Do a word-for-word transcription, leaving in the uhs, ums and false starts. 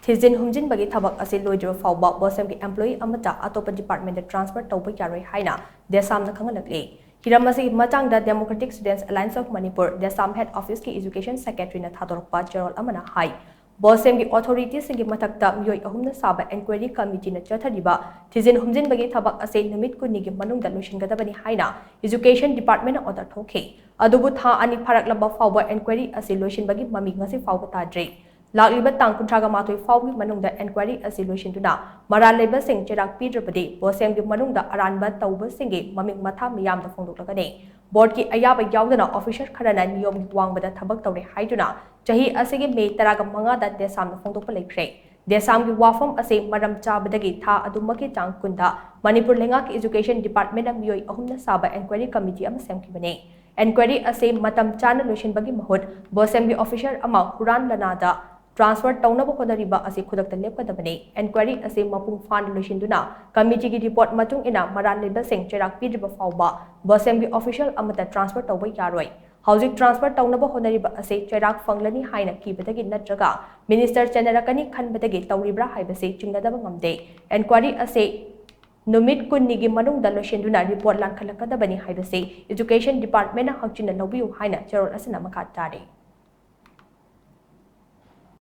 ꯊꯤꯖꯤꯟ ꯍꯨꯝꯖꯤꯟꯕꯒꯤ ꯊꯕꯛ ꯑꯁꯤ ꯂꯣꯏꯗ꯭ꯔꯤꯕ ꯐꯥꯎꯕ ꯕꯣꯁꯦꯝꯒꯤ employee ꯑꯃꯠꯇ ꯑꯇꯣꯞꯄ department ꯇ transfer ꯇꯧꯕ ꯌꯥꯔꯣꯏ ꯍꯥꯏꯅ ꯗꯦꯁꯥꯝꯅ ꯈꯪꯍꯜꯂꯛꯂꯤ꯫ ꯍꯤꯔꯝ ꯑꯁꯤꯒꯤ ꯃꯇꯥꯡꯗ Democratic Students Alliance of Manipur, ꯗꯦꯁꯥꯝ head office ꯀꯤ education secretary ꯅ ꯊꯥꯗꯣꯔꯛꯄ ꯆꯦꯔꯣꯜ ꯑꯃꯅ ꯍꯥꯏ, ꯕꯣꯁꯦꯝꯒꯤ authority ꯁꯤꯡꯒꯤ ꯃꯊꯛꯇ ꯃꯤꯑꯣꯏ ꯑꯍꯨꯝꯅ ꯁꯥꯕ inquiry committee ꯅ ꯆꯠꯊꯔꯤꯕ ꯊꯤꯖꯤꯟ ꯍꯨꯝꯖꯤꯟꯕꯒꯤ ꯊꯕꯛ ꯑꯁꯤ ꯅꯨꯃꯤꯠ ꯀꯨꯟꯅꯤꯒꯤ ꯃꯅꯨꯡꯗ ꯂꯣꯏꯁꯤꯟꯒꯗꯕꯅꯤ ꯍꯥꯏꯅ education department ꯅ order ꯊꯣꯛꯈꯤ꯫ ꯑꯗꯨꯕꯨ ꯊꯥ ꯑꯅꯤ ꯐꯥꯔꯛꯂꯕ ꯐꯥꯎꯕ inquiry ꯑꯁꯤ ꯂꯣꯏꯁꯤꯟꯕꯒꯤ ꯃꯃꯤ ꯉꯁꯤ ꯐꯥꯎꯕ ꯇꯥꯗ꯭ꯔꯤ꯫ ꯂꯥꯛꯂꯤꯕ ꯇꯥꯡ ꯀꯨꯟꯊ꯭ꯔꯥꯒ ꯃꯥꯊꯣꯏ ꯐꯥꯎꯒꯤ ꯃꯅꯨꯡꯗ inquiry ꯑꯁꯤ ꯂꯣꯏꯁꯤꯟꯗꯨꯅ ꯃꯔꯥꯜ ꯂꯩꯕꯁꯤꯡ ꯆꯩꯔꯥꯛ ꯄꯤꯗ꯭ꯔꯕꯗꯤ ꯕꯣꯁꯦꯝꯒꯤ ꯃꯅꯨꯡꯗ ꯑꯔꯥꯟꯕ ꯇꯧꯕꯁꯤꯡꯒꯤ ꯃꯃꯤꯡ ꯃꯊꯥ ꯃꯤꯌꯥꯝꯗ ꯐꯣꯡꯗꯣꯛꯂꯒꯅꯤ꯫ Board ꯀꯤ ꯑꯌꯥꯕ ꯌꯥꯎꯗꯅ officer ꯈꯔꯅ ꯅꯤꯌꯣꯝꯒꯤ ꯋꯥꯡꯃꯗ ꯊꯕꯛ ꯇꯧꯔꯦ ꯍꯥꯏꯗꯨꯅ ꯆꯍꯤ ꯑꯁꯤꯒꯤ ꯃꯦ ꯇꯔꯥꯒ ꯃꯉꯥꯗ ꯗꯦꯁꯥꯝꯗ ꯐꯣꯡꯗꯣꯛꯄ ꯂꯩꯈ꯭ꯔꯦ꯫ ꯗꯦꯁꯥꯝꯒꯤ ꯋꯥꯐꯝ ꯑꯁꯤ ꯃꯔꯝ ꯆꯥꯕꯗꯒꯤ ꯊꯥ ꯑꯗꯨꯃꯛꯀꯤ ꯇꯥꯡ ꯀꯨꯟꯗ ꯃꯅꯤꯄꯨꯔ ꯂꯩꯉꯥꯛꯀꯤ education department ꯅ ꯃꯤꯑꯣꯏ ꯑꯍꯨꯝꯅ ꯁꯥꯕ inquiry committee ꯑꯃ ꯁꯦꯝꯈꯤꯕꯅꯤ꯫ Inquiry ꯑꯁꯤ ꯃꯇꯝ ꯆꯥꯅ ꯂꯣꯏꯁꯤꯟꯕꯒꯤ ꯃꯍꯨꯠ ꯕꯣꯁꯦꯝꯒꯤ officer ꯑꯃ ꯍꯨꯔꯥꯟ ꯂꯅꯥꯗ transfer ꯇꯧꯅꯕ ꯍꯣꯠꯅꯔꯤꯕ ꯑꯁꯤ ꯈꯨꯗꯛꯇ ꯂꯦꯞꯀꯗꯕꯅꯤ꯫ Inquiry ꯑꯁꯤ ꯃꯄꯨꯡ ꯐꯥꯅ ꯂꯣꯏꯁꯤꯟꯗꯨꯅ committee ꯒꯤ report ꯃꯇꯨꯡ ꯏꯟꯅ ꯃꯔꯥꯜ ꯂꯩꯕꯁꯤꯡ ꯆꯩꯔꯥꯛ ꯄꯤꯗ꯭ꯔꯤꯕ ꯐꯥꯎꯕ ꯕꯣꯁꯦꯝꯒꯤ official ꯑꯃꯠꯇ transfer ꯇꯧꯕ ꯌꯥꯔꯣꯏ꯫ ꯍꯧꯖꯤꯛ transfer ꯇꯧꯅꯕ ꯍꯣꯠꯅꯔꯤꯕ ꯑꯁꯤ ꯆꯩꯔꯥꯛ ꯐꯪꯂꯅꯤ ꯍꯥꯏꯅ ꯀꯤꯕꯗꯒꯤ ꯅꯠꯇ꯭ꯔꯒ minister ꯆꯦꯟꯅꯔꯛꯀꯅꯤ ꯈꯟꯕꯗꯒꯤ ꯇꯧꯔꯤꯕ꯭ꯔꯥ ꯍꯥꯏꯕꯁꯤ ꯆꯤꯡꯅꯗꯕ ꯉꯝꯗꯦ꯫ Inquiry ꯑꯁꯤ ꯅꯨꯃꯤꯠ ꯀꯨꯟꯅꯤꯒꯤ ꯃꯅꯨꯡꯗ ꯂꯣꯏꯁꯤꯟꯗꯨꯅ report ꯂꯥꯟꯈꯠꯂꯛꯀꯗꯕꯅꯤ ꯍꯥꯏꯕꯁꯤ education department ꯅ ꯍꯛꯆꯤꯟꯅ ꯂꯧꯕꯤꯌꯨ ꯍꯥꯏꯅ ꯆꯦꯔꯣꯜ ꯑꯁꯤꯅ ꯃꯈꯥ ꯇꯥꯔꯤ꯫